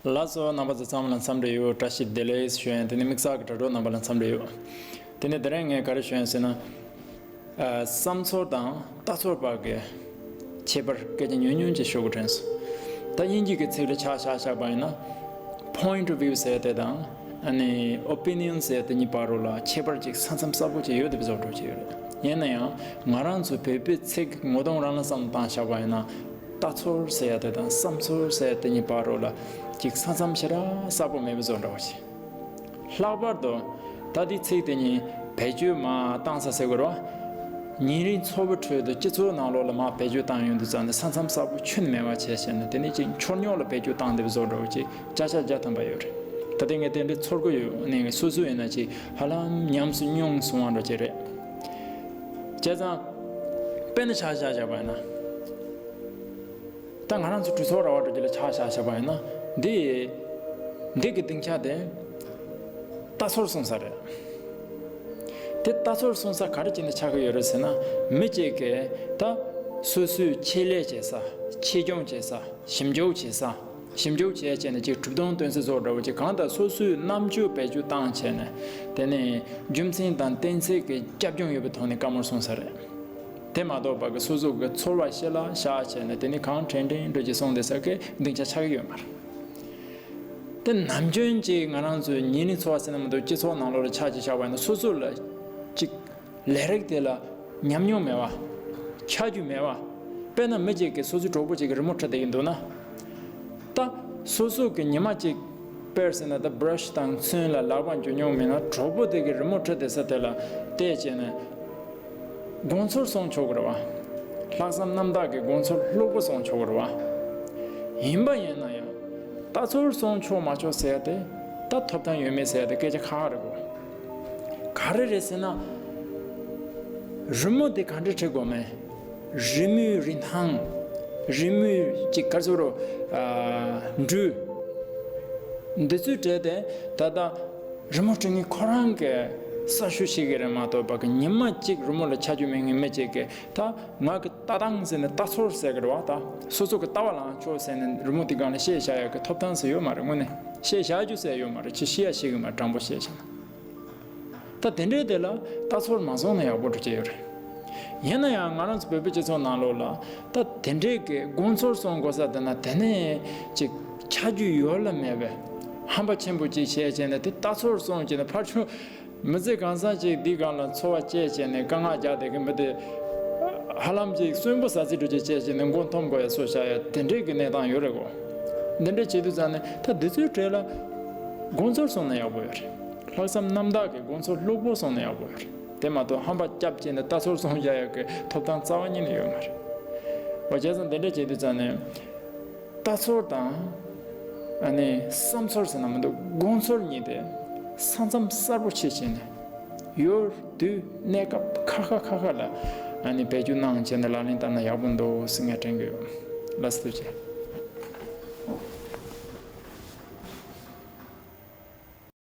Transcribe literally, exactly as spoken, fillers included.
ལགས་སོ། རྣམ་པ་ཚོ་ཚང་མ་ལ་འཚམས་འདྲི་ཡོད། བཀྲ་ཤིས་བདེ་ལེགས་ཞུ་ཡ་ཡིན། དེ་ནས་དམིགས་བསལ་གྱི་དྲ་གྲོགས་རྣམ་པ་ལ་འཚམས་འདྲི་ཡོད། དེ་ནས་དེ་རིང་ངས་ག་རེ་ཞུ་ཡ་ཡིན་ཟེར་ན། ཨ། བསམ་ཚོར་དང་ལྟ་ཚོར་བར་གྱི་ཁྱད་པར་སྐད་ཆ་ཉུང་ཉུང་ཅིག་ཞུ་དགོས་དྲན་སོང་། ད་དབྱིན་ཇི་གི་ཚིག་ལ་ཆ་བཞག་བཞག་པ་ཡིན་ན། Point of view ཟེར་དེ་དང་། ཨ་ནི་opinion ཟེར་དེ་གཉིས་བར་རོ་ལ་ཁྱད་པར་ཅིག་ས་མཚམས་གསལ་པོ་ཅིག་ཡོད་དེ་བཟོ་འདྲ་ཅིག་ཡོད་རེད། ཡིན་ན་ཡང་ང་རང་ཚོ་བོད་པའི་ཚིག་ངོ་གདོང་རང་ལ་བསམ་བློ་བཏང་བཞག་པ་ཡིན་ན། ལྟ་ཚོར་ཟེར་ཡ་དེ་དང་བསམ་ཚོར་ཟེར་ཡ་དེ་གཉིས་བར་རོ་ལ་ཅིག་ས་མཚམས་ཞེ་དྲག་གསལ་པོ་མེད་པ་བཟོ་འདྲ་བ་ཞིག། ལྷག་པར་དུ་ད་འདི་ཚིག་དེ་གཉིས་བེད་སྤྱོད་མར་བཏང་ས་ཟེར་དགོས་རེད་བ། ཉིན་རེའི་འཚོ་བའི་ཁྲོད་དུ་སྤྱི་ཚོགས་ནང་ལོགས་ལ་མར་བེད་སྤྱོད་བཏང་ཡོང་དུས་ཙང་ནས་ས་མཚམས་གསལ་པོ་ཁྱོན་ནས་མེད་པ་བྱས་བྱས་ནས། དེ་ནས་ཅིག་འཁྱོར་ཉོག་ལ་བེད་སྤྱོད་བཏང་བསྡད་པ་བཟོ་འདྲ་བོ་ཅིག་བརྒྱ་ཆ་བརྒྱ་ཐམ་པ་ཡོད་རེད། ད་དེ་ངས་དེ་འདྲའི་ཚོར་གི་ཡོད། ནས་སོ་སོ་ཡིན་ན་ཅིག་ཧ་ལམ་ཉམས་སུ་མྱོང་སོང་བ་འདྲ་ཅིག་རེད། བྱས་ཙང་། དཔེར་ན་ཆ་བཞག་བཞག་པ་ཡིན་ན། ད་ང་རང་ཚོ་གྲོས་ཚོགས་ར་བ་འདྲ་ཅིག་ལ་ཆ་བཞག་བཞག་པ་ཡིན་ན། འདི། འདི་གི་སྡིངས་ཆ་དེ་ལྟ་ཚོར་སོང་ས་རེད། དེ་ལྟ་ཚོར་སོང་ས་ག་རེ་བྱས་ནས་ཆགས་ཀྱི་ཡོད་རེད་ཟེར་ན། མི་གཅིག་གིས་ད་སོ་སོའི་ཆེད་ལས་བྱེད་ས། ཆེད་སྦྱོང་བྱེད་ས། ཞིབ་འཇུག་བྱེད་ས། ཞིབ་འཇུག་བྱས་བྱས་ནས་ཅིག་གྲུབ་དོན་སྟོན་ས་བཟོ་འདྲ་བོ་ཅིག་གང་ལྟར་སོ་སོའི་རྣམ་དཔྱོད་བེད་སྤྱོད་བཏང་བྱས་ནས། དེ་ནས་རྒྱུ་མཚན་དང་གཏན་ཚིགས་ཀྱི་རྒྱབ་ལྗོངས་ཡོད་པའི་ཐོག་ནས་བཀའ་མོལ་གསུངས་ས་རེད། དེ་མ་གཏོགས་པ་གི་སོ་སོ་གི་ཚོར་བ་ཤེས་ལ་བཞག་བྱས་ནས་དེ་ནི་གང་དྲན་དྲན་འགྲོ་གི་སོང་བསྡད་ས་གི་སྡིངས་ཆ་ཆགས་ཀྱི་ཡོད་མ་རེད། དེ་ནམ་རྒྱུན་ཅིག་ང་རང་ཚོའི་ཉིན་རེའི་འཚོ་བ་ཟེར་ན་མི་འདུག་སྤྱི་ཚོགས་ནང་ལོགས་ལ་ཆ་ཅིག་བཞག་པ་ཡིན་ན་སོ་སོ་ལ་ཅིག་ལས་རིགས་དེ་ལ་ཉམས་མྱོང་མེད་པ། ཆ་རྒྱུས་མེད་པ། དཔེར་ན་མི་གཅིག་གིས་སོ་སོའི་གྲོགས་པོ་གཅིག་གི་རི་མོ་འཁྲིད་བསྡད་ཀྱི་འདུག་ན། ད་སོ་སོ་གི་ཉི་མ་གཅིག་དཔེར་ཟེར་ན་ད་བྷ་ར་ཤི་དང་ཚོན་ལ་ལག་པ་འཇུ་མྱོང་མེད་ན། གྲོགས་པོ་དེ་གི་རི་མོ་འཁྲིད་བསྡད་ས་དེ་ལ་བལྟས་བྱས་ནས་དགོངས་ཚུལ་གསུང་ཆོག་གི་རེད་བ། ལྷག་བསམ་རྣམ་དག་གི་དགོངས་ཚུལ་ལྷུག་པོ་གསུང་ཆོག་གི་རེད་བ། ཡིན་པ་ཡིན་ན་ཡང་ལྟ་ཚུལ་གསུང་ཆོག་མ་ཆོག་ཟེར་ཡ་དེ་ད་ཐོབ་ཐང་ཡོད་མེད་ཟེར་ཡ་དེ་སྐད་ཆ་ཁག་ཁག་རེད་གོ། ག་རེ་རེད་ཟེར་ན། རི་མོ་དེ་ག་འདྲ་འཁྲིད་དགོས་མེད། རི་མོའི་རིན་ཐང་། རི་མོའི་ཅིག་ག་རེ་ཟེར་རོ། ཨ། འགྲོས། འདི་ཚོའི་གྲས་དེ་ད་ལྟ་རི་མོ་འཁྲིད་མཁན་ཁོ་རང་གི་གསར་ཤོག་ཤིག་གི་རེད་མ་གཏོགས་པ་གི་ཉི་མ་གཅིག་རི་མོ་ལ་ཆ་རྒྱུས་མེད་མཁན་མི་གཅིག་གི་ད་ང་གི་ལྟ་སྟངས་ཟེར་ནས་ལྟ་ཚུལ་ཟེར་གི་རེད་བ། ད་སོ་སོ་གི་ལྟ་བ་ལངས་ཕྱོགས་ཟེར་ནས་རི་མོ་དེ་སྒང་ལ་བཤད་བཞག་ཡག་གི་ཐོབ་ཐང་ཟེར་ཡོད་མ་རེད། དངོས་གནས་བཤད་བཞག་རྒྱུ་ཟེར་ཡོད་མ་རེད། ཁྱེད་ཤེས་ཡ་ཤེས་གི་མ་རེད། དྲང་པོ་བཤད་བཞག་ན། ད་དེ་འདྲའི་དེ་ལ་ལྟ་ཚུལ་མ་བཟུང་ན་ཡག་པོ་འགྲོ་གི་ཡོད་རེད། ཡིན་ན་ཡང་ང་རང་ཚོ་བོད་པའི་སྤྱི་ཚོགས་ནང་ལོགས་ལ་ད་དེ་འདྲའི་གི་དགོངས་ཚུལ་གསུང་དགོས་ས་དེ་ན་དེ་ནས་ཅིག་ཆ་རྒྱུས་ཡོད་ལ་མེད་པའི་ཧམ་པ་ཆེན་པོ་ཅིག་བྱས་བྱས་ནས་དེ་ལྟ་ཚུལ་གསུང་བྱས་ནས་ཕར་ཚུར་མི་ཚེ་གང་ས་ཅིག་འདི་སྒང་ལ་འཚོ་བ་སྐྱེལ་བྱས་ནས་དཀའ་ངལ་རྒྱག་བསྡད་མཁན་མི་དེ་ཧ་ལམ་ཅིག་གསོན་པོ་ཟ་ཟི་འགྲོ་ཅིག་བྱས་བྱས་ནས་མགོ་འཐོམ་དགོས་ཡ་སོགས་བྱ་ཡ་དེ་འདྲའི་གི་གནས་སྟངས་ཡོད་རེད་གོ། འདི་འདྲ་བྱེད་དུས་ཙང་ནས་ད་འདི་ཚོའི་གྲས་ལ་དགོངས་ཚུལ་གསུངས་ན་ཡག་པོ་ཡོད་རེད། ལྷག་བསམ་རྣམ་དག་གི་དགོངས་ཚུལ་ལྷུག་པོ་གསུངས་ན་ཡག་པོ་ཡོད་རེད། དེ་མ་གཏོགས་ཧམ་པ་སྐྱབས་བྱས་ནས་ལྟ་ཚུལ་གསུང་བཞག་ཡག་གི་ཐོབ་ཐང་རྩ་བ་ཉིད་ནས་ཡོད་མ་རེད། འོ་བྱས་ཙང་དེ་འདྲ་བྱེད་དུས་ཙང་ནས་ལྟ་ཚུལ་དང་ཨ་ནི་བསམ་ཚུལ་ཟེར་ན་མི་འདུག་དགོངས་ཚུལ་གཉིས་དེ་ས་མཚམས་གསལ་པོ་ཕྱེ་བྱས་ནས་ཡུལ་དུས་གནས་སྐབས་ཁ་ཁ་ཁ་ཁ་ལ་ཨ་ནི་བེད་སྤྱོད་གནང་བྱས་ནས་ལག་ལེན་བསྟར་ན་ཡག་པོ་འདུག་ཟེར་ངས་དྲན་གྱི་ཡོད། ལགས་སོ་ཐུགས་རྗེ་ཆེ།